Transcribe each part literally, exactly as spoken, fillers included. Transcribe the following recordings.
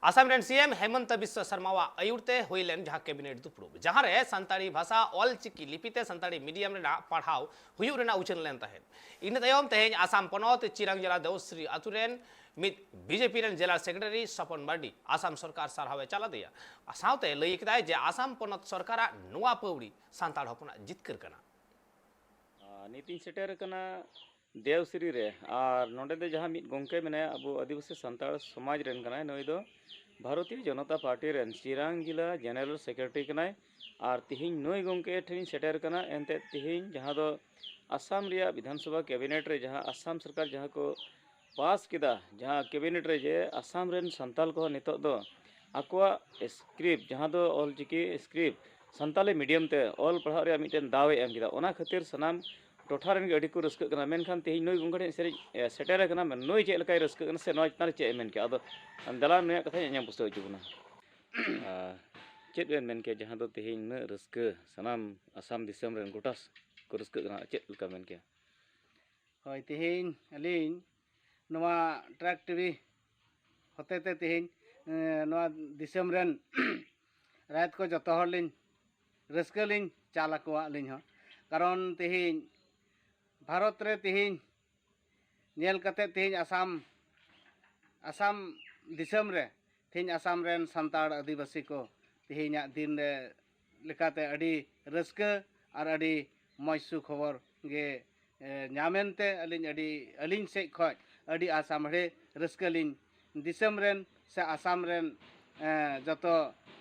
ᱟᱥᱟᱢ ᱨᱮᱱ ᱥᱤ ᱮᱢ ᱦᱮᱢᱚᱱᱛᱚ ᱵᱤᱥᱣᱟ ᱥᱟᱨᱢᱟᱣᱟᱜ ᱟᱹᱭᱩᱨ ᱛᱮ ᱦᱩᱭ ᱞᱮᱱ ᱡᱟᱦᱟᱸ ᱠᱮᱵᱤᱱᱮᱴ ᱫᱩᱯᱲᱩᱵ, ᱡᱟᱦᱟᱸ ᱨᱮ ᱥᱟᱱᱛᱟᱲᱤ ᱵᱷᱟᱥᱟ ᱚᱞ ᱪᱤᱠᱤ ᱞᱤᱯᱤ ᱛᱮ ᱥᱟᱱᱛᱟᱲᱤ ᱢᱤᱰᱤᱭᱟᱢ ᱨᱮᱱᱟᱜ ᱯᱟᱲᱦᱟᱣ ᱦᱩᱭᱩᱜ ᱨᱮᱱᱟᱜ ᱩᱪᱷᱟᱹᱱ ᱞᱮᱱ ᱛᱟᱦᱮᱸᱫ᱾ ᱤᱱᱟᱹ ᱛᱟᱭᱚᱢ ᱛᱮᱦᱮᱧ ᱟᱥᱟᱢ ᱯᱚᱱᱚᱛ ᱪᱤᱨᱟᱝ ᱡᱮᱞᱟ ᱫᱮᱣᱥᱨᱤ ᱟᱛᱩ ᱨᱮᱱ ᱢᱤᱫ ᱵᱤ ᱡᱮ ᱯᱤ ᱨᱮᱱ ᱡᱮᱞᱟ ᱥᱮᱠᱨᱮᱴᱟᱨᱤ ᱥᱚᱯᱚᱱ ᱢᱟᱨᱰᱤ ᱟᱥᱟᱢ ᱥᱚᱨᱠᱟᱨ ᱥᱟᱨᱦᱟᱣ ᱮ ᱪᱟᱞ ᱟᱫᱮᱭᱟ᱾ ᱥᱟᱶᱛᱮ ᱞᱟᱹᱭ ᱠᱮᱫᱟᱭ ᱡᱮ ᱟᱥᱟᱢ ᱯᱚᱱᱚᱛ ᱥᱚᱨᱠᱟᱨᱟᱜ ᱱᱚᱣᱟ ᱯᱟᱹᱣᱲᱤ ᱥᱟᱱᱛᱟᱲ ᱦᱚᱯᱚᱱᱟᱜ ᱡᱤᱛᱠᱟᱹᱨ ᱠᱟᱱᱟ᱾ ᱟᱨ ᱱᱤᱛᱤᱧ ᱥᱮᱴᱮᱨ ᱟᱠᱟᱱᱟ ᱫᱮᱣᱥᱨᱤ ᱨᱮ᱾ ᱟᱨ ᱱᱚᱰᱮ ᱫᱚ ᱡᱟᱦᱟᱸ ᱢᱤᱫ ᱜᱚᱢᱠᱮ ᱢᱮᱱᱟᱭᱟ, ᱟᱵᱚ ᱟᱹᱫᱤᱵᱟᱹᱥᱤ ᱥᱟᱱᱛᱟᱲ ᱥᱚᱢᱟᱡᱽ ᱨᱮᱱ ᱠᱟᱱᱟᱭ᱾ ᱱᱩᱭ ᱫᱚ ᱵᱷᱟᱨᱚᱛᱤᱭᱚ ᱡᱚᱱᱚᱛᱟ ᱯᱟᱨᱴᱤ ᱨᱮᱱ ᱪᱤᱨᱟᱝ ᱡᱮᱞᱟ ᱡᱮᱱᱟᱨᱮᱞ ᱥᱮᱠᱨᱮᱴᱟᱨᱤ ᱠᱟᱱᱟᱭ᱾ ᱟᱨ ᱛᱤᱦᱤᱧ ᱱᱩᱭ ᱜᱚᱢᱠᱮ ᱴᱷᱮᱱᱤᱧ ᱥᱮᱴᱮᱨ ᱠᱟᱱᱟ᱾ ᱮᱱᱛᱮᱫ ᱛᱤᱦᱤᱧ ᱡᱟᱦᱟᱸ ᱫᱚ ᱟᱥᱟᱢ ᱨᱮᱭᱟᱜ ᱵᱤᱫᱷᱟᱱ ᱥᱚᱵᱷᱟ ᱠᱮᱵᱤᱱᱮᱴ ᱨᱮ ᱡᱟᱦᱟᱸ ᱟᱥᱟᱢ ᱥᱚᱨᱠᱟᱨ ᱡᱟᱦᱟᱸ ᱠᱚ ᱯᱟᱥ ᱠᱮᱫᱟ, ᱡᱟᱦᱟᱸ ᱠᱮᱵᱤᱱᱮᱴ ᱨᱮ, ᱡᱮ ᱟᱥᱟᱢ ᱨᱮᱱ ᱥᱟᱱᱛᱟᱲ ᱠᱚᱦᱚᱸ ᱱᱤᱛᱚᱜ ᱫᱚ ᱟᱠᱚᱣᱟᱜ ᱥᱠᱨᱤᱯᱴ, ᱡᱟᱦᱟᱸ ᱫᱚ ᱚᱞ ᱪᱤᱠᱤ ᱥᱠᱨᱤᱯᱴ ᱥᱟᱱᱛᱟᱞᱤ ᱢᱤᱰᱤᱭᱟᱢ ᱛᱮ ᱚᱞ ᱯᱟᱲᱦᱟᱣ ᱨᱮᱭᱟᱜ ᱢᱤᱫᱴᱮᱱ ᱫᱟᱣ ᱮ ᱮᱢ ᱠᱮᱫᱟ᱾ ᱚᱱᱟ ᱠᱷᱟᱹᱛᱤᱨ ᱥᱟᱱᱟᱢ ᱴᱚᱴᱷᱟ ᱨᱮᱱ ᱜᱮ ᱟᱹᱰᱤ ᱠᱚ ᱨᱟᱹᱥᱠᱟᱹᱜ ᱠᱟᱱᱟ᱾ ᱢᱮᱱᱠᱷᱟᱱ ᱛᱮᱦᱮᱧ ᱱᱩᱭ ᱜᱚᱢᱠᱮ ᱴᱷᱮᱱ ᱥᱮᱨᱮᱧ, ᱮ, ᱥᱮᱴᱮᱨ ᱟᱠᱟᱱᱟ, ᱱᱩᱭ ᱪᱮᱫ ᱞᱮᱠᱟᱭ ᱨᱟᱹᱥᱠᱟᱹᱜ ᱠᱟᱱᱟ ᱥᱮ ᱱᱚᱣᱟ ᱪᱮᱛᱟᱱ ᱨᱮ ᱪᱮᱫ ᱮ ᱢᱮᱱ ᱠᱮᱫᱟ? ᱟᱫᱚ ᱫᱮᱞᱟ ᱱᱩᱭᱟᱜ ᱠᱟᱛᱷᱟᱧ ᱟᱸᱡᱚᱢ ᱯᱩᱥᱴᱟᱹᱣ ᱦᱚᱪᱚ ᱵᱚᱱᱟ᱾ ᱟᱨ ᱪᱮᱫ ᱵᱮᱱ ᱢᱮᱱ ᱠᱮᱭᱟ ᱡᱟᱦᱟᱸ ᱫᱚ ᱛᱮᱦᱮᱧ ᱩᱱᱟᱹᱜ ᱨᱟᱹᱥᱠᱟᱹ ᱥᱟᱱᱟᱢ ᱟᱥᱟᱢ ᱫᱤᱥᱚᱢ ᱨᱮᱱ ᱜᱚᱴᱟ ᱠᱚ ᱨᱟᱹᱥᱠᱟᱹᱜ ᱠᱟᱱᱟ, ᱪᱮᱫ ᱞᱮᱠᱟ ᱢᱮᱱ ᱠᱮᱭᱟ? ᱦᱳᱭ, ᱛᱮᱦᱮᱧ ᱟᱹᱞᱤᱧ ᱱᱚᱣᱟ ᱴᱨᱟᱠ ᱴᱤᱵᱷᱤ ᱦᱚᱛᱮᱛᱮ ᱛᱮᱦᱮᱧ, ᱮᱸ, ᱱᱚᱣᱟ ᱫᱤᱥᱚᱢ ᱨᱮᱱ ᱨᱟᱭᱛ ᱠᱚ ᱡᱚᱛᱚ ᱦᱚᱲ ᱞᱤᱧ ᱨᱟᱹᱥᱠᱟᱹ ᱞᱤᱧ ᱪᱟᱞ ᱟᱠᱚᱣᱟ ᱟᱹᱞᱤᱧ ᱦᱚᱸ᱾ ᱠᱟᱨᱚᱱ ᱛᱮᱦᱮᱧ ᱵᱷᱟᱨᱚᱛ ᱨᱮ ᱛᱮᱦᱮᱧ ᱧᱮᱞ ᱠᱟᱛᱮ ᱛᱮᱦᱮᱧ ᱟᱥᱟᱢ, ᱟᱥᱟᱢ ᱫᱤᱥᱚᱢ ᱨᱮ ᱛᱮᱦᱮᱧ ᱟᱥᱟᱢ ᱨᱮᱱ ᱥᱟᱱᱛᱟᱲ ᱟᱹᱫᱤᱵᱟᱹᱥᱤ ᱠᱚ ᱛᱮᱦᱮᱧᱟᱜ ᱫᱤᱱ ᱨᱮ ᱞᱮᱠᱟᱛᱮ ᱟᱹᱰᱤ ᱨᱟᱹᱥᱠᱟᱹ ᱟᱨ ᱟᱹᱰᱤ ᱢᱚᱡᱽ ᱥᱩᱠᱷᱚᱵᱚᱨ ᱜᱮ, ᱮ, ᱧᱟᱢᱮᱱ ᱛᱮ ᱟᱹᱞᱤᱧ ᱟᱹᱰᱤ, ᱟᱹᱞᱤᱧ ᱥᱮᱫ ᱠᱷᱚᱱ ᱟᱹᱰᱤ ᱟᱥᱟᱢ ᱟᱹᱰᱤ ᱨᱟᱹᱥᱠᱟᱹ ᱞᱤᱧ, ᱫᱤᱥᱚᱢ ᱨᱮᱱ ᱥᱮ ᱟᱥᱟᱢ ᱨᱮᱱ, ᱮ, ᱡᱚᱛᱚ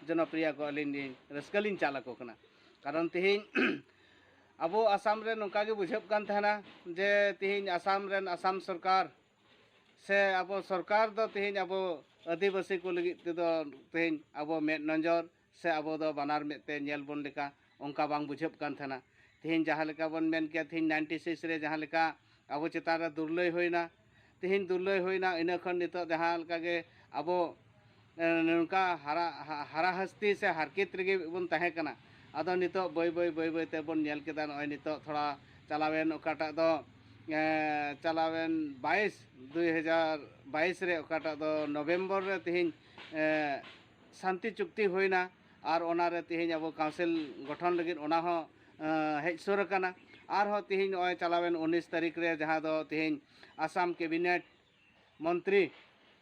ᱡᱚᱱᱚᱯᱨᱤᱭᱟ ᱠᱚ ᱟᱹᱞᱤᱧ ᱞᱤᱧ ᱨᱟᱹᱥᱠᱟᱹ ᱞᱤᱧ ᱪᱟᱞ ᱟᱠᱚ ᱠᱟᱱᱟ᱾ ᱠᱟᱨᱚᱱ ᱛᱮᱦᱮᱧ ᱟᱵᱚ ᱟᱥᱟᱢ ᱨᱮ ᱱᱚᱝᱠᱟ ᱜᱮ ᱵᱩᱡᱷᱟᱹᱜ ᱠᱟᱱ ᱛᱟᱦᱮᱱᱟ ᱡᱮ ᱛᱮᱦᱮᱧ ᱟᱥᱟᱢ ᱨᱮᱱ ᱟᱥᱟᱢ ᱥᱚᱨᱠᱟᱨ ᱥᱮ ᱟᱵᱚ ᱥᱚᱨᱠᱟᱨ ᱫᱚ ᱛᱮᱦᱮᱧ ᱟᱵᱚ ᱟᱹᱫᱤᱵᱟᱹᱥᱤ ᱠᱚ ᱞᱟᱹᱜᱤᱫ ᱛᱮᱫᱚ ᱛᱮᱦᱮᱧ ᱟᱵᱚ ᱢᱮᱫ ᱱᱚᱡᱚᱨ ᱥᱮ ᱟᱵᱚ ᱫᱚ ᱵᱟᱱᱟᱨ ᱢᱮᱫ ᱛᱮ ᱧᱮᱞ ᱵᱚᱱ ᱞᱮᱠᱟ ᱚᱱᱠᱟ ᱵᱟᱝ ᱵᱩᱡᱷᱟᱹᱜ ᱠᱟᱱ ᱛᱟᱦᱮᱱᱟ᱾ ᱛᱮᱦᱮᱧ ᱡᱟᱦᱟᱸ ᱞᱮᱠᱟ ᱵᱚᱱ ᱢᱮᱱ ᱠᱮᱭᱟ, ᱛᱮᱦᱮᱧ ᱱᱟᱭᱤᱱᱴᱤ ᱥᱤᱠᱥ ᱨᱮ ᱡᱟᱦᱟᱸ ᱞᱮᱠᱟ ᱟᱵᱚ ᱪᱮᱛᱟᱱ ᱨᱮ ᱫᱩᱨᱞᱟᱹᱭ ᱦᱩᱭᱱᱟ, ᱛᱮᱦᱮᱧ ᱫᱩᱨᱞᱟᱹᱭ ᱦᱩᱭᱱᱟ, ᱤᱱᱟᱹ ᱠᱷᱚᱱ ᱱᱤᱛᱚᱜ ᱡᱟᱦᱟᱸ ᱞᱮᱠᱟ ᱜᱮ ᱟᱵᱚ, ᱮ, ᱱᱚᱝᱠᱟ ᱦᱟᱨᱟ, ᱦᱟ-, ᱦᱟᱨᱟ ᱦᱟᱥᱛᱤ ᱥᱮ ᱦᱟᱨᱠᱮᱛ ᱨᱮᱜᱮ ᱵᱚᱱ ᱛᱟᱦᱮᱸ ᱠᱟᱱᱟ᱾ ᱟᱫᱚ ᱱᱤᱛᱚᱜ ᱵᱟᱹᱭ ᱵᱟᱹᱭ, ᱵᱟᱹᱭ ᱵᱟᱹᱭ ᱛᱮᱵᱚᱱ ᱧᱮᱞ ᱠᱮᱫᱟ, ᱱᱚᱜᱼᱚᱭ ᱱᱤᱛᱚᱜ ᱛᱷᱚᱲᱟ ᱪᱟᱞᱟᱣᱮᱱ ᱚᱠᱟᱴᱟᱜ ᱫᱚ ᱮ, ᱪᱟᱞᱟᱣᱮᱱ ᱵᱟᱭᱤᱥ, ᱫᱩᱭ ᱦᱟᱡᱟᱨ ᱵᱟᱭᱤᱥ ᱨᱮ, ᱚᱠᱟᱴᱟᱜ ᱫᱚ ᱱᱚᱵᱷᱮᱢᱵᱚᱨ ᱨᱮ ᱛᱮᱦᱮᱧ, ᱮ, ᱥᱟᱱᱛᱤ ᱪᱩᱠᱛᱤ ᱦᱩᱭᱱᱟ᱾ ᱟᱨ ᱚᱱᱟᱨᱮ ᱛᱮᱦᱮᱧ ᱟᱵᱚ ᱠᱟᱣᱩᱱᱥᱤᱞ ᱜᱚᱴᱷᱚᱱ ᱞᱟᱹᱜᱤᱫ ᱚᱱᱟ ᱦᱚᱸ, ᱮ, ᱦᱮᱡ ᱥᱩᱨ ᱟᱠᱟᱱᱟ᱾ ᱟᱨᱦᱚᱸ ᱛᱮᱦᱮᱧ ᱱᱚᱜᱼᱚᱭ ᱪᱟᱞᱟᱣᱮᱱ ᱩᱱᱤᱥ ᱛᱟᱹᱨᱤᱠᱷ ᱨᱮ, ᱡᱟᱦᱟᱸ ᱫᱚ ᱛᱮᱦᱮᱧ ᱟᱥᱟᱢ ᱠᱮᱵᱤᱱᱮᱴ ᱢᱚᱱᱛᱨᱤ,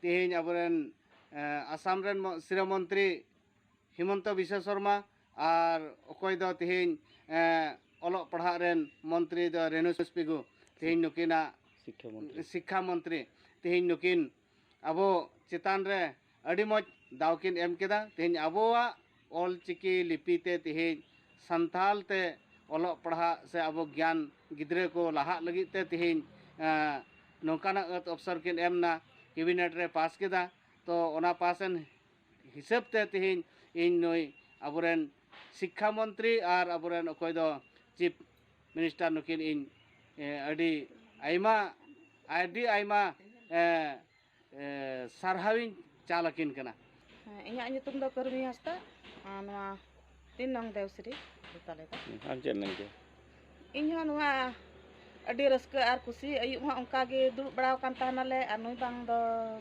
ᱛᱮᱦᱮᱧ ᱟᱵᱚᱨᱮᱱ, ᱮ, ᱟᱥᱟᱢ ᱨᱮᱱ ᱢᱚ-, ᱥᱤᱨᱟᱹ ᱢᱚᱱᱛᱨᱤ ᱦᱤᱢᱚᱱᱛᱚ ᱵᱤᱥᱥᱚ ᱥᱚᱨᱢᱟ, ᱟᱨ ᱚᱠᱚᱭ ᱫᱚ ᱛᱮᱦᱮᱧ, ᱮ, ᱚᱞᱚᱜ ᱯᱟᱲᱦᱟᱜ ᱨᱮᱱ ᱢᱚᱱᱛᱨᱤ ᱫᱚ ᱨᱮᱱᱩ ᱯᱤᱜᱩ, ᱛᱮᱦᱮᱧ ᱱᱩᱠᱤᱱᱟᱜ ᱥᱤᱠᱠᱷᱟ ᱢᱚᱱᱛᱨᱤ᱾ ᱥᱤᱠᱠᱷᱟ ᱢᱚᱱᱛᱨᱤ, ᱛᱮᱦᱮᱧ ᱱᱩᱠᱤᱱ ᱟᱵᱚ ᱪᱮᱛᱟᱱ ᱨᱮ ᱟᱹᱰᱤ ᱢᱚᱡᱽ ᱫᱟᱣ ᱠᱤᱱ ᱮᱢ ᱠᱮᱫᱟ᱾ ᱛᱮᱦᱮᱧ ᱟᱵᱚᱣᱟᱜ ᱚᱞ ᱪᱤᱠᱤ ᱞᱤᱯᱤ ᱛᱮ ᱛᱮᱦᱮᱧ ᱥᱟᱱᱛᱟᱞ ᱛᱮ ᱚᱞᱚᱜ ᱯᱟᱲᱦᱟᱜ ᱥᱮ ᱟᱵᱚ ᱜᱮᱭᱟᱱ ᱜᱤᱫᱽᱨᱟᱹ ᱠᱚ ᱞᱟᱦᱟᱜ ᱞᱟᱹᱜᱤᱫ ᱛᱮ ᱛᱮᱦᱮᱧ, ᱮ, ᱱᱚᱝᱠᱟᱱᱟᱜ ᱟᱹᱛ ᱚᱯᱥᱚᱨ ᱠᱤᱱ ᱮᱢ ᱮᱱᱟ, ᱠᱮᱵᱤᱱᱮᱴ ᱨᱮ ᱯᱟᱥ ᱠᱮᱫᱟ᱾ ᱛᱚ ᱚᱱᱟ ᱯᱟᱥ ᱮᱱ ᱦᱤᱥᱟᱹᱵ ᱛᱮ ᱛᱮᱦᱮᱧ ᱤᱧ ᱱᱩᱭ ᱟᱵᱚᱨᱮᱱ ᱥᱤᱠᱠᱷᱟ ᱢᱚᱱᱛᱨᱤ ᱟᱨ ᱟᱵᱚᱨᱮᱱ ᱚᱠᱚᱭ ᱫᱚ ᱪᱤᱯ ᱢᱤᱱᱤᱥᱴᱟᱨ ᱱᱩᱠᱤᱱ ᱤᱧ, ᱮ, ᱟᱹᱰᱤ ᱟᱭᱢᱟ, ᱟᱹᱰᱤ ᱟᱭᱢᱟ, ᱮ, ᱮ, ᱥᱟᱨᱦᱟᱣᱤᱧ ᱪᱟᱞ ᱟᱹᱠᱤᱱ ᱠᱟᱱᱟ᱾ ᱦᱮᱸ, ᱤᱧᱟᱹᱜ ᱧᱩᱛᱩᱢ ᱫᱚ ᱠᱟᱹᱨᱢᱤ ᱦᱟᱸᱥᱫᱟ, ᱟᱨ ᱱᱚᱣᱟ ᱛᱤᱱ ᱱᱚᱝ ᱫᱮᱣᱥᱨᱤ ᱛᱟᱞᱮ ᱫᱚ᱾ ᱟᱢ ᱪᱮᱫ ᱮᱢ ᱢᱮᱱ ᱠᱮᱭᱟ? ᱤᱧ ᱦᱚᱸ ᱱᱚᱣᱟ ᱟᱹᱰᱤ ᱨᱟᱹᱥᱠᱟᱹ ᱟᱨ ᱠᱩᱥᱤ, ᱟᱹᱭᱩᱵ ᱦᱚᱸ ᱚᱱᱠᱟ ᱜᱮ ᱫᱩᱲᱩᱵ ᱵᱟᱲᱟ ᱟᱠᱟᱱ ᱛᱟᱦᱮᱱᱟᱞᱮ, ᱟᱨ ᱱᱩᱭ ᱵᱟᱝ ᱫᱚ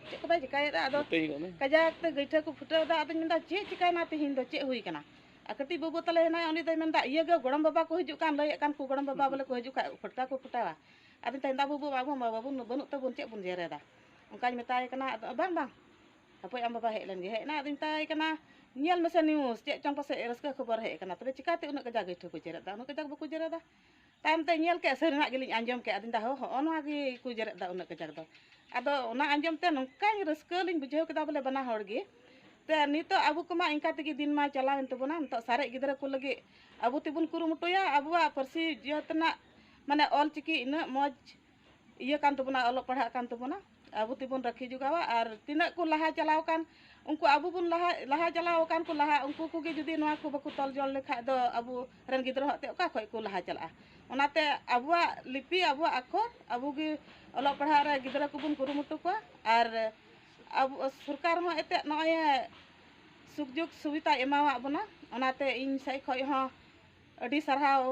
ᱪᱮᱫ ᱠᱚ ᱵᱟᱭ ᱪᱤᱠᱟᱹᱭᱮᱫᱟ, ᱟᱫᱚ ᱱᱚᱛᱮ ᱦᱤᱡᱩᱜ ᱢᱮ᱾ ᱠᱟᱡᱟᱠ ᱛᱮ ᱜᱟᱹᱭᱴᱷᱟᱹ ᱠᱚ ᱯᱷᱩᱴᱟᱹᱣ ᱮᱫᱟ᱾ ᱟᱫᱚᱧ ᱢᱮᱱᱫᱟ, "ᱪᱮᱫ ᱪᱤᱠᱟᱹᱭᱮᱱᱟ ᱛᱮᱦᱮᱧ ᱫᱚ, ᱪᱮᱫ ᱦᱩᱭ ᱠᱟᱱᱟ?" ᱟᱨ ᱠᱟᱹᱴᱤᱡ ᱵᱟᱹᱵᱩ ᱛᱟᱞᱮ ᱦᱮᱱᱟᱭᱟ, ᱩᱱᱤ ᱫᱚᱭ ᱢᱮᱱᱫᱟ, "ᱤᱭᱟᱹ ᱜᱮ, ᱜᱚᱲᱚᱢ ᱵᱟᱵᱟ ᱠᱚ ᱦᱤᱡᱩᱜ ᱠᱟᱱ, ᱞᱟᱹᱭᱮᱫ ᱠᱟᱱ ᱠᱚ ᱜᱚᱲᱚᱢ ᱵᱟᱵᱟ ᱵᱚᱞᱮ ᱠᱚ ᱦᱤᱡᱩᱜ ᱠᱷᱟᱡ ᱯᱷᱟᱹᱴᱠᱟ ᱠᱚ ᱯᱷᱩᱴᱟᱹᱣᱟ᱾" ᱟᱫᱚᱧ ᱢᱮᱛᱟᱭ, "ᱫᱟ ᱵᱟᱹᱵᱩ, ᱵᱟᱵᱚᱱ, ᱵᱟᱵᱚᱱ, ᱵᱟᱹᱱᱩᱜ ᱛᱟᱵᱚᱱ, ᱪᱮᱫ ᱵᱚᱱ ᱡᱮᱨᱮᱫᱟ?" ᱚᱱᱠᱟᱧ ᱢᱮᱛᱟᱭ ᱠᱟᱱᱟ᱾ ᱟᱫᱚ, "ᱵᱟᱝ, ᱵᱟᱝ, ᱦᱟᱯᱳᱭ ᱟᱢ ᱵᱟᱵᱟ ᱦᱮᱡ ᱞᱮᱱ ᱜᱮ᱾" ᱦᱮᱡ ᱮᱱᱟ, ᱟᱫᱚᱧ ᱢᱮᱛᱟᱭ ᱠᱟᱱᱟ, "ᱧᱮᱞ ᱢᱮᱥᱮ ᱱᱤᱭᱩᱡᱽ, ᱪᱮᱫ ᱪᱚᱝ ᱯᱟᱥᱮᱡ ᱨᱟᱹᱥᱠᱟᱹ ᱠᱷᱚᱵᱚᱨ ᱦᱮᱡ ᱟᱠᱟᱱᱟ, ᱛᱚᱵᱮ ᱪᱤᱠᱟᱹᱛᱮ ᱩᱱᱟᱹᱜ ᱠᱟᱡᱟᱠ ᱜᱟᱹᱭᱴᱷᱟᱹ ᱠᱚ ᱡᱮᱨᱮᱫ ᱮᱫᱟ? ᱩᱱᱟᱹᱜ ᱠᱟᱡᱟᱠ ᱵᱟᱠᱚ ᱡᱮᱨᱮᱫᱟ᱾" ᱛᱟᱭᱚᱢ ᱛᱮ ᱧᱮᱞ ᱠᱮᱫ, ᱥᱟᱹᱨᱤᱱᱟᱜ ᱜᱮᱞᱤᱧ ᱟᱸᱡᱚᱢ ᱠᱮᱫ᱾ ᱟᱫᱚᱧ ᱫᱟ, "ᱦᱚ, ᱦᱚᱸᱜᱼᱚ ᱱᱚᱣᱟ ᱜᱮᱠᱚ ᱡᱮᱨᱮᱫ ᱮᱫᱟ ᱩᱱᱟᱹᱜ ᱠᱟᱡᱟᱠ ᱫᱚ᱾" ᱟᱫᱚ ᱚᱱᱟ ᱟᱸᱡᱚᱢ ᱛᱮ ᱱᱚᱝᱠᱟᱧ ᱨᱟᱹᱥᱠᱟᱹ ᱞᱤᱧ ᱵᱩᱡᱷᱟᱹᱣ ᱠᱮᱫᱟ ᱵᱚᱞᱮ ᱵᱟᱱᱟ ᱦᱚᱲ ᱜᱮ᱾ ᱛᱮ ᱱᱤᱛᱚᱜ ᱟᱵᱚ ᱠᱚᱢᱟ ᱤᱱᱠᱟ ᱛᱮᱜᱮ ᱫᱤᱱ ᱢᱟ ᱪᱟᱞᱟᱣᱮᱱ ᱛᱟᱵᱚᱱᱟ᱾ ᱱᱤᱛᱚᱜ ᱥᱟᱨᱮᱡ ᱜᱤᱫᱽᱨᱟᱹ ᱠᱚ ᱞᱟᱹᱜᱤᱫ ᱟᱵᱚ ᱛᱮᱵᱚᱱ ᱠᱩᱨᱩᱢᱩᱴᱩᱭᱟ, ᱟᱵᱚᱣᱟᱜ ᱯᱟᱹᱨᱥᱤ ᱡᱟᱹᱛ ᱨᱮᱱᱟᱜ, ᱢᱟᱱᱮ, ᱚᱞ ᱪᱤᱠᱤ ᱤᱱᱟᱹᱜ ᱢᱚᱡᱽ ᱤᱭᱟᱹ ᱠᱟᱱ ᱛᱟᱵᱚᱱᱟ, ᱚᱞᱚᱜ ᱯᱟᱲᱦᱟᱜ ᱠᱟᱱ ᱛᱟᱵᱚᱱᱟ, ᱟᱵᱚ ᱛᱮᱵᱚᱱ ᱨᱟᱹᱠᱷᱤ ᱡᱚᱜᱟᱣᱟ᱾ ᱟᱨ ᱛᱤᱱᱟᱹᱜ ᱠᱚ ᱞᱟᱦᱟ ᱪᱟᱞᱟᱣ ᱟᱠᱟᱱ, ᱩᱱᱠᱩ ᱟᱵᱚ ᱵᱚᱱ ᱞᱟᱦᱟ, ᱞᱟᱦᱟ ᱪᱟᱞᱟᱣ ᱟᱠᱟᱱ ᱠᱚ ᱞᱟᱦᱟ, ᱩᱱᱠᱩ ᱠᱚᱜᱮ ᱡᱩᱫᱤ ᱱᱚᱣᱟ ᱠᱚ ᱵᱟᱠᱚ ᱛᱚᱞ ᱡᱚᱲ ᱞᱮᱠᱷᱟᱡ ᱫᱚ ᱟᱵᱚ ᱨᱮᱱ ᱜᱤᱫᱽᱨᱟᱹ ᱦᱚᱸ ᱮᱱᱛᱮᱫ ᱚᱠᱟ ᱠᱷᱚᱡ ᱠᱚ ᱞᱟᱦᱟ ᱪᱟᱞᱟᱜᱼᱟ? ᱚᱱᱟᱛᱮ ᱟᱵᱚᱣᱟᱜ ᱞᱤᱯᱤ, ᱟᱵᱚᱣᱟᱜ ᱟᱠᱷᱚᱨ, ᱟᱵᱚ ᱜᱮ ᱚᱞᱚᱜ ᱯᱟᱲᱦᱟᱜ ᱨᱮ ᱜᱤᱫᱽᱨᱟᱹ ᱠᱚᱵᱚᱱ ᱠᱩᱨᱩᱢᱩᱴᱩ ᱠᱚᱣᱟ᱾ ᱟᱨ ᱟᱵᱚ ᱥᱚᱨᱠᱟᱨ ᱦᱚᱸ ᱮᱱᱛᱮᱫ ᱱᱚᱜᱼᱚᱭ ᱥᱩᱡᱳᱜᱽ ᱥᱩᱵᱤᱫᱷᱟᱭ ᱮᱢᱟᱣᱟᱫ ᱵᱚᱱᱟ, ᱚᱱᱟᱛᱮ ᱤᱧ ᱥᱮᱡ ᱠᱷᱚᱡ ᱦᱚᱸ ᱟᱹᱰᱤ ᱥᱟᱨᱦᱟᱣ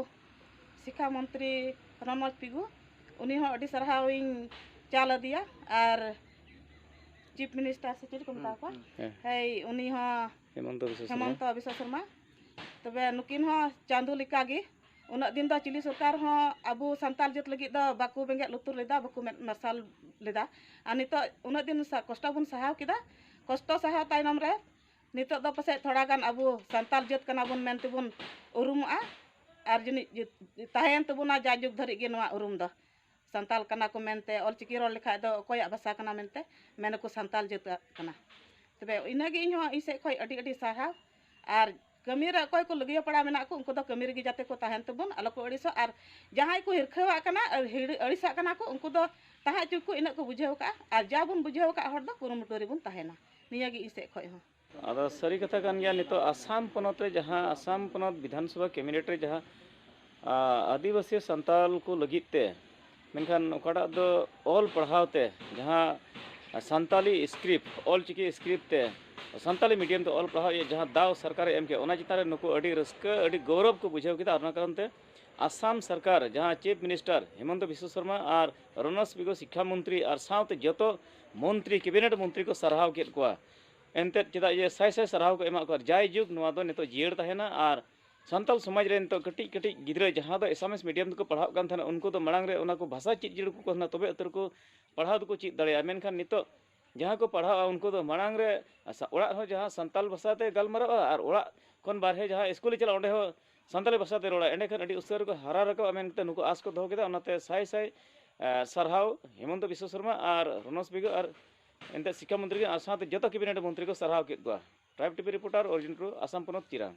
ᱥᱤᱠᱷᱟ ᱢᱚᱱᱛᱨᱤ ᱨᱚᱢᱚᱡᱽ ᱯᱤᱜᱩ᱾ ᱩᱱᱤ ᱦᱚᱸ ᱟᱹᱰᱤ ᱥᱟᱨᱦᱟᱣ ᱤᱧ ᱪᱟᱞ ᱟᱫᱮᱭᱟ᱾ ᱟᱨ ᱪᱤᱯ ᱢᱤᱱᱤᱥᱴᱟᱨ ᱥᱮ ᱪᱮᱫ ᱠᱚ ᱢᱮᱛᱟ ᱠᱚᱣᱟ? ᱦᱮᱸ᱾ ᱦᱮᱸ, ᱩᱱᱤ ᱦᱚᱸ ᱦᱮᱢᱚᱱᱛᱚ ᱵᱤᱥᱣᱟ ᱥᱚᱨᱢᱟ᱾ ᱦᱮᱢᱚᱱᱛᱚ ᱵᱤᱥᱣᱟ ᱥᱚᱨᱢᱟ᱾ ᱛᱚᱵᱮ ᱱᱩᱠᱤᱱ ᱦᱚᱸ ᱪᱟᱸᱫᱚ ᱞᱮᱠᱟᱜᱮ, ᱩᱱᱟᱹᱜ ᱫᱤᱱ ᱫᱚ ᱪᱤᱞᱤ ᱥᱚᱨᱠᱟᱨ ᱦᱚᱸ ᱟᱵᱚ ᱥᱟᱱᱛᱟᱲ ᱡᱟᱹᱛ ᱞᱟᱹᱜᱤᱫ ᱫᱚ ᱵᱟᱠᱚ ᱵᱮᱸᱜᱮᱫ ᱞᱩᱛᱩᱨ ᱞᱮᱫᱟ, ᱵᱟᱠᱚ ᱢᱮᱫ ᱢᱟᱨᱥᱟᱞ ᱞᱮᱫᱟ᱾ ᱟᱨ ᱱᱤᱛᱚᱜ ᱩᱱᱟᱹᱜ ᱫᱤᱱ ᱥᱟ-, ᱠᱚᱥᱴᱚ ᱵᱚᱱ ᱥᱟᱦᱟᱣ ᱠᱮᱫᱟ, ᱠᱚᱥᱴᱚ ᱥᱟᱦᱟᱣ ᱛᱟᱭᱱᱚᱢ ᱨᱮ ᱱᱤᱛᱚᱜ ᱫᱚ ᱯᱟᱥᱮᱡ ᱛᱷᱚᱲᱟ ᱜᱟᱱ ᱟᱵᱚ ᱥᱟᱱᱛᱟᱲ ᱡᱟᱹᱛ ᱠᱟᱱᱟ ᱵᱚᱱ ᱢᱮᱱ ᱛᱮᱵᱚᱱ ᱩᱨᱩᱢᱚᱜᱼᱟ᱾ ᱟᱨ ᱡᱟᱹᱱᱤᱡ ᱛᱟᱦᱮᱸᱭᱮᱱ ᱛᱟᱵᱚᱱᱟ ᱡᱟᱭᱡᱩᱜᱽ ᱫᱷᱟᱹᱨᱤᱡ ᱜᱮ ᱱᱚᱣᱟ ᱩᱨᱩᱢ ᱫᱚ᱾ ᱥᱟᱱᱛᱟᱞ ᱠᱟᱱᱟ ᱠᱚ ᱢᱮᱱᱛᱮ, ᱚᱞᱪᱤᱠᱤ ᱨᱚᱲ ᱞᱮᱠᱷᱟᱡ ᱫᱚ ᱚᱠᱚᱭᱟᱜ ᱵᱷᱟᱥᱟ ᱠᱟᱱᱟ ᱢᱮᱱᱛᱮ ᱢᱮᱱᱟᱠᱚ ᱥᱟᱱᱛᱟᱞ ᱡᱟᱹᱛᱟᱜ ᱠᱟᱱᱟ᱾ ᱛᱚᱵᱮ ᱤᱱᱟᱹᱜᱮ ᱤᱧ ᱦᱚᱸ ᱤᱧ ᱥᱮᱫ ᱠᱷᱚᱡ ᱟᱹᱰᱤ ᱟᱹᱰᱤ ᱥᱟᱨᱦᱟᱣ᱾ ᱟᱨ ᱠᱟᱹᱢᱤ ᱨᱮ ᱚᱠᱚᱭ ᱠᱚ ᱞᱟᱹᱜᱤᱭᱟᱹ ᱯᱟᱲᱟ ᱢᱮᱱᱟᱜ ᱠᱚ, ᱩᱱᱠᱩ ᱫᱚ ᱠᱟᱹᱢᱤ ᱨᱮᱜᱮ ᱡᱟᱛᱮ ᱠᱚ ᱛᱟᱦᱮᱱ ᱛᱟᱵᱚᱱ, ᱟᱞᱚ ᱠᱚ ᱟᱹᱲᱤᱥᱚᱜ᱾ ᱟᱨ ᱡᱟᱦᱟᱸᱭ ᱠᱚ ᱦᱤᱨᱠᱷᱟᱹᱣᱟᱜ ᱠᱟᱱᱟ, ᱟᱹᱲ-, ᱦᱤᱲ-, ᱟᱹᱲᱤᱥᱟᱜ ᱠᱟᱱᱟ ᱠᱚ, ᱩᱱᱠᱩ ᱫᱚ ᱛᱟᱦᱮᱸ ᱦᱚᱪᱚ ᱠᱚ, ᱤᱱᱟᱹᱜ ᱠᱚ ᱵᱩᱡᱷᱟᱹᱣ ᱠᱟᱜᱼᱟ᱾ ᱟᱨ ᱡᱟ ᱵᱚᱱ ᱵᱩᱡᱷᱟᱹᱣ ᱠᱟᱜ ᱦᱚᱲ ᱫᱚ ᱠᱩᱨᱩᱢᱩᱴᱩ ᱨᱮᱵᱚᱱ ᱛᱟᱦᱮᱱᱟ᱾ ᱱᱤᱭᱟᱹ ᱜᱮ ᱤᱧ ᱥᱮᱫ ᱠᱷᱚᱡ ᱦᱚᱸ᱾ ᱟᱫᱚ ᱥᱟᱹᱨᱤ ᱠᱟᱛᱷᱟ ᱠᱟᱱ ᱜᱮᱭᱟ, ᱱᱤᱛᱚᱜ ᱟᱥᱟᱢ ᱯᱚᱱᱚᱛ ᱨᱮ ᱡᱟᱦᱟᱸ ᱟᱥᱟᱢ ᱯᱚᱱᱚᱛ ᱵᱤᱫᱷᱟᱱ ᱥᱚᱵᱷᱟ ᱠᱮᱵᱤᱱᱮᱴ ᱨᱮ ᱡᱟᱦᱟᱸ, ᱟ, ᱟᱹᱫᱤᱵᱟᱹᱥᱤ ᱥᱟᱱᱛᱟᱞ ᱠᱚ ᱞᱟᱹᱜᱤᱫ ᱛᱮ, ᱢᱮᱱᱠᱷᱟᱱ ᱚᱠᱟᱴᱟᱜ ᱫᱚ ᱚᱞ ᱯᱟᱲᱦᱟᱣ ᱛᱮ ᱡᱟᱦᱟᱸ ᱥᱟᱱᱛᱟᱞᱤ ᱥᱠᱨᱤᱯᱴ, ᱚᱞ ᱪᱤᱠᱤ ᱥᱠᱨᱤᱯᱴ ᱛᱮ ᱥᱟᱱᱛᱟᱞᱤ ᱢᱤᱰᱤᱭᱟᱢ ᱛᱮ ᱚᱞ ᱯᱟᱲᱦᱟᱣ ᱨᱮᱭᱟᱜ ᱡᱟᱦᱟᱸ ᱫᱟᱣ ᱥᱚᱨᱠᱟᱨᱮ ᱮᱢ ᱠᱮᱫ, ᱚᱱᱟ ᱪᱮᱛᱟᱱ ᱨᱮ ᱱᱩᱠᱩ ᱟᱹᱰᱤ ᱨᱟᱹᱥᱠᱟᱹ, ᱟᱹᱰᱤ ᱜᱚᱨᱚᱵᱽ ᱠᱚ ᱵᱩᱡᱷᱟᱹᱣ ᱠᱮᱫᱟ᱾ ᱟᱨ ᱚᱱᱟ ᱠᱟᱨᱚᱱ ᱛᱮ ᱟᱥᱟᱢ ᱥᱚᱨᱠᱟᱨ ᱡᱟᱦᱟᱸ ᱪᱤᱯ ᱢᱤᱱᱤᱥᱴᱟᱨ ᱦᱤᱢᱚᱱᱛᱚ ᱵᱤᱥᱣᱟ ᱥᱚᱨᱢᱟ ᱟᱨ ᱨᱚᱱᱚᱥ ᱵᱮᱜᱚ ᱥᱤᱠᱠᱷᱟ ᱢᱚᱱᱛᱨᱤ ᱟᱨ ᱥᱟᱶᱛᱮ ᱡᱚᱛᱚ ᱢᱚᱱᱛᱨᱤ, ᱠᱮᱵᱤᱱᱮᱴ ᱢᱚᱱᱛᱨᱤ ᱠᱚ ᱥᱟᱨᱦᱟᱣ ᱠᱮᱫ ᱠᱚᱣᱟ᱾ ᱮᱱᱛᱮᱫ ᱪᱮᱫᱟᱜ ᱡᱮ ᱥᱟᱭ ᱥᱟᱭ ᱥᱟᱨᱦᱟᱣ ᱠᱚ ᱮᱢᱟᱜ ᱠᱚᱣᱟ᱾ ᱡᱟᱭᱡᱩᱜᱽ ᱱᱚᱣᱟ ᱫᱚ ᱱᱤᱛᱚᱜ ᱡᱤᱭᱟᱹᱲ ᱛᱟᱦᱮᱱᱟ᱾ ᱟᱨ ᱥᱟᱱᱛᱟᱲ ᱥᱚᱢᱟᱡᱽ ᱨᱮ ᱱᱤᱛᱚᱜ ᱠᱟᱹᱴᱤᱡ ᱠᱟᱹᱴᱤᱡ ᱜᱤᱫᱽᱨᱟᱹ ᱡᱟᱦᱟᱸ ᱫᱚ ᱮᱥᱟᱢᱤᱥ ᱢᱤᱰᱤᱭᱟᱢ ᱛᱮᱠᱚ ᱯᱟᱲᱦᱟᱜ ᱠᱟᱱ ᱛᱟᱦᱮᱱᱟ, ᱩᱱᱠᱩ ᱫᱚ ᱢᱟᱲᱟᱝ ᱨᱮ ᱚᱱᱟ ᱠᱚ ᱵᱷᱟᱥᱟ ᱪᱮᱫ ᱡᱟᱹᱨᱩᱲ ᱠᱚ ᱠᱟᱱᱟ, ᱛᱚᱵᱮ ᱩᱛᱟᱹᱨ ᱠᱚ ᱯᱟᱲᱦᱟᱣ ᱫᱚᱠᱚ ᱪᱮᱫ ᱫᱟᱲᱮᱭᱟᱜᱼᱟ᱾ ᱢᱮᱱᱠᱷᱟᱱ ᱱᱤᱛᱚᱜ ᱡᱟᱦᱟᱸ ᱠᱚ ᱯᱟᱲᱦᱟᱜᱼᱟ, ᱩᱱᱠᱩ ᱫᱚ ᱢᱟᱲᱟᱝ ᱨᱮ ᱥᱟ-, ᱚᱲᱟᱜ ᱨᱮᱦᱚᱸ ᱡᱟᱦᱟᱸ ᱥᱟᱱᱛᱟᱲ ᱵᱷᱟᱥᱟ ᱛᱮ ᱜᱟᱞᱢᱟᱨᱟᱜᱼᱟ ᱟᱨ ᱚᱲᱟᱜ ᱠᱷᱚᱱ ᱵᱟᱨᱦᱮ ᱡᱟᱦᱟᱸ ᱥᱠᱩᱞᱮ ᱪᱟᱞᱟᱜᱼᱟ, ᱚᱸᱰᱮ ᱦᱚᱸ ᱥᱟᱱᱛᱟᱲᱤ ᱵᱷᱟᱥᱟ ᱛᱮ ᱨᱚᱲᱟ, ᱮᱸᱰᱮᱠᱷᱟᱱ ᱟᱹᱰᱤ ᱩᱥᱟᱹᱨᱟ ᱠᱚ ᱦᱟᱨᱟ ᱨᱟᱠᱟᱵᱼᱟ ᱢᱮᱱᱛᱮ ᱱᱩᱠᱩ ᱟᱸᱥ ᱠᱚ ᱫᱚᱦᱚ ᱠᱮᱫᱟ᱾ ᱚᱱᱟᱛᱮ ᱥᱟᱭ ᱥᱟᱭ, ᱮ, ᱥᱟᱨᱦᱟᱣ ᱦᱤᱢᱚᱱᱛᱚ ᱵᱤᱥᱣᱟ ᱥᱚᱨᱢᱟ ᱟᱨ ᱨᱚᱱᱚᱥ ᱵᱮᱜᱚ ᱟᱨ ᱮᱱᱛᱮ ᱥᱤᱠᱠᱷᱟ ᱢᱚᱱᱛᱨᱤ ᱟᱨ ᱥᱟᱶᱛᱮ ᱡᱚᱛᱚ ᱠᱮᱵᱤᱱᱮᱴ ᱢᱚᱱᱛᱨᱤ ᱠᱚ ᱥᱟᱨᱦᱟᱣ ᱠᱮᱫ ᱠᱚᱣᱟ᱾ ᱴᱨᱟᱭᱤᱵᱽ ᱴᱤᱵᱷᱤ ᱨᱤᱯᱳᱨᱴᱟᱨ ᱚᱨᱡᱩᱱ ᱴᱩᱰᱩ, ᱟᱥᱟᱢ ᱯᱚᱱᱚᱛ, ᱪᱤᱨᱟᱝ᱾